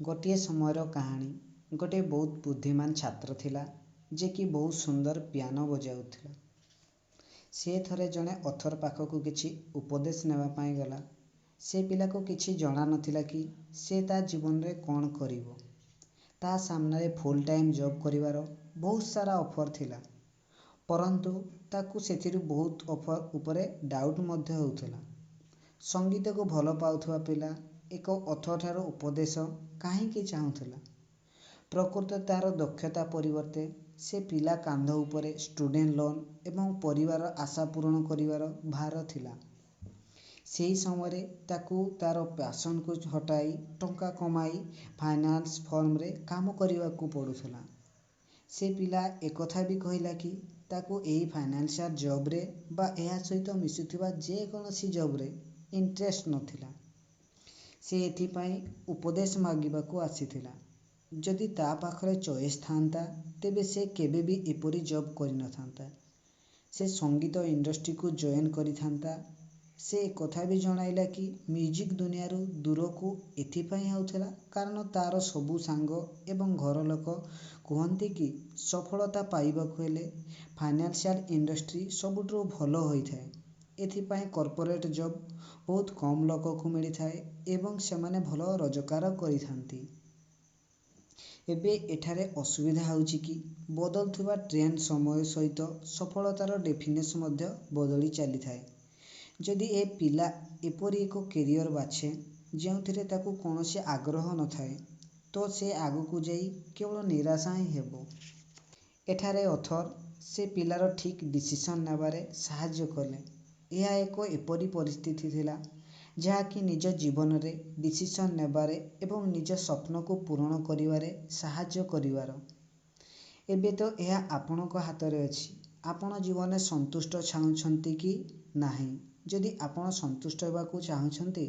ଗୋଟିଏ ସମୟର କାହାଣୀ, ଗୋଟିଏ ବହୁତ ବୁଦ୍ଧିମାନ ଛାତ୍ର ଥିଲା, ଯେ କି ବହୁତ ସୁନ୍ଦର ପିଆନୋ ବଜାଉଥିଲା। ସେ ଥରେ ଜଣେ ଅଥର ପାଖକୁ କିଛି ଉପଦେଶ ନେବା ପାଇଁ ଗଲା। ସେ ପିଲାକୁ କିଛି ଜଣା ନଥିଲା କି ସେ ତା ଜୀବନରେ କ'ଣ କରିବ। ତା ସାମ୍ନାରେ ଫୁଲ୍ ଟାଇମ୍ ଜବ୍ କରିବାର ବହୁତ ସାରା ଅଫର୍ ଥିଲା, ପରନ୍ତୁ ତାକୁ ସେଥିରୁ ବହୁତ ଅଫର୍ ଉପରେ ଡାଉଟ୍ ମଧ୍ୟ ହେଉଥିଲା। ସଙ୍ଗୀତକୁ ଭଲ ପାଉଥିବା ପିଲା ଏକ ଅଥର ଠାରୁ ଉପଦେଶ କାହିଁକି ଚାହୁଁଥିଲା? ପ୍ରକୃତରେ ତା'ର ଦକ୍ଷତା ପରିବର୍ତ୍ତେ ସେ ପିଲା କାନ୍ଧ ଉପରେ ଷ୍ଟୁଡେଣ୍ଟ ଲୋନ୍ ଏବଂ ପରିବାରର ଆଶା ପୂରଣ କରିବାର ଭାର ଥିଲା। ସେହି ସମୟରେ ତାକୁ ତା'ର ପ୍ୟାସନ୍କୁ ହଟାଇ ଟଙ୍କା କମାଇ ଫାଇନାନ୍ସ ଫର୍ମରେ କାମ କରିବାକୁ ପଡ଼ୁଥିଲା। ସେ ପିଲା ଏକଥା ବି କହିଲା କି ତାକୁ ଏହି ଫାଇନାନ୍ସିଆଲ୍ ଜବ୍ରେ ବା ଏହା ସହିତ ମିଶୁଥିବା ଯେକୌଣସି ଜବ୍ରେ ଇଣ୍ଟରେଷ୍ଟ ନଥିଲା। ସେ ଏଥିପାଇଁ ଉପଦେଶ ମାଗିବାକୁ ଆସିଥିଲା। ଯଦି ତା ପାଖରେ ଚଏସ୍ ଥାନ୍ତା, ତେବେ ସେ କେବେ ବି ଏପରି ଜବ୍ କରିନଥାନ୍ତା। ସେ ସଙ୍ଗୀତ ଇଣ୍ଡଷ୍ଟ୍ରିକୁ ଜଏନ୍ କରିଥାନ୍ତା। ସେ ଏକଥା ବି ଜଣାଇଲା କି ମ୍ୟୁଜିକ୍ ଦୁନିଆରୁ ଦୂରକୁ ଏଥିପାଇଁ ହେଉଥିଲା, କାରଣ ତା'ର ସବୁ ସାଙ୍ଗ ଏବଂ ଘର ଲୋକ କୁହନ୍ତି କି ସଫଳତା ପାଇବାକୁ ହେଲେ ଫାଇନାନ୍ସିଆଲ୍ ଇଣ୍ଡଷ୍ଟ୍ରି ସବୁଠାରୁ ଭଲ ହୋଇଥାଏ। ଏଥିପାଇଁ କର୍ପୋରେଟ୍ ଜବ୍ ବହୁତ କମ୍ ଲୋକକୁ ମିଳିଥାଏ ଏବଂ ସେମାନେ ଭଲ ରୋଜଗାର କରିଥାନ୍ତି। ଏବେ ଏଠାରେ ଅସୁବିଧା ହେଉଛି କି ବଦଳୁଥିବା ଟ୍ରେଣ୍ଡ ସମୟ ସହିତ ସଫଳତାର ଡେଫିନେସନ୍ ମଧ୍ୟ ବଦଳି ଚାଲିଥାଏ। ଯଦି ଏ ପିଲା ଏପରି ଏକ କ୍ୟାରିୟର ବାଛେ ଯେଉଁଥିରେ ତାକୁ କୌଣସି ଆଗ୍ରହ ନଥାଏ, ତ ସେ ଆଗକୁ ଯାଇ କେବଳ ନିରାଶା ହିଁ ହେବ। ଏଠାରେ ଅଥର ସେ ପିଲାର ଠିକ୍ ଡିସିସନ୍ ନେବାରେ ସାହାଯ୍ୟ କଲେ। ଏହା ଏକ ଏପରି ପରିସ୍ଥିତି ଥିଲା, ଯାହାକି ନିଜ ଜୀବନରେ ଡିସିସନ୍ ନେବାରେ ଏବଂ ନିଜ ସ୍ୱପ୍ନକୁ ପୂରଣ କରିବାରେ ସାହାଯ୍ୟ କରିବାର। ଏବେ ତ ଏହା ଆପଣଙ୍କ ହାତରେ ଅଛି, ଆପଣ ଜୀବନରେ ସନ୍ତୁଷ୍ଟ ଚାହୁଁଛନ୍ତି କି ନାହିଁ। ଯଦି ଆପଣ ସନ୍ତୁଷ୍ଟ ହେବାକୁ ଚାହୁଁଛନ୍ତି,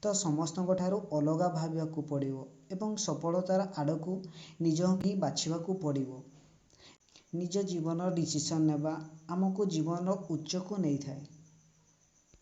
ତ ସମସ୍ତଙ୍କ ଠାରୁ ଅଲଗା ଭାବିବାକୁ ପଡ଼ିବ ଏବଂ ସଫଳତାର ଆଡ଼କୁ ନିଜକୁ ହିଁ ବାଛିବାକୁ ପଡ଼ିବ। ନିଜ ଜୀବନର ଡିସିସନ୍ ନେବା ଆମକୁ ଜୀବନର ଉଚ୍ଚକୁ ନେଇଥାଏ।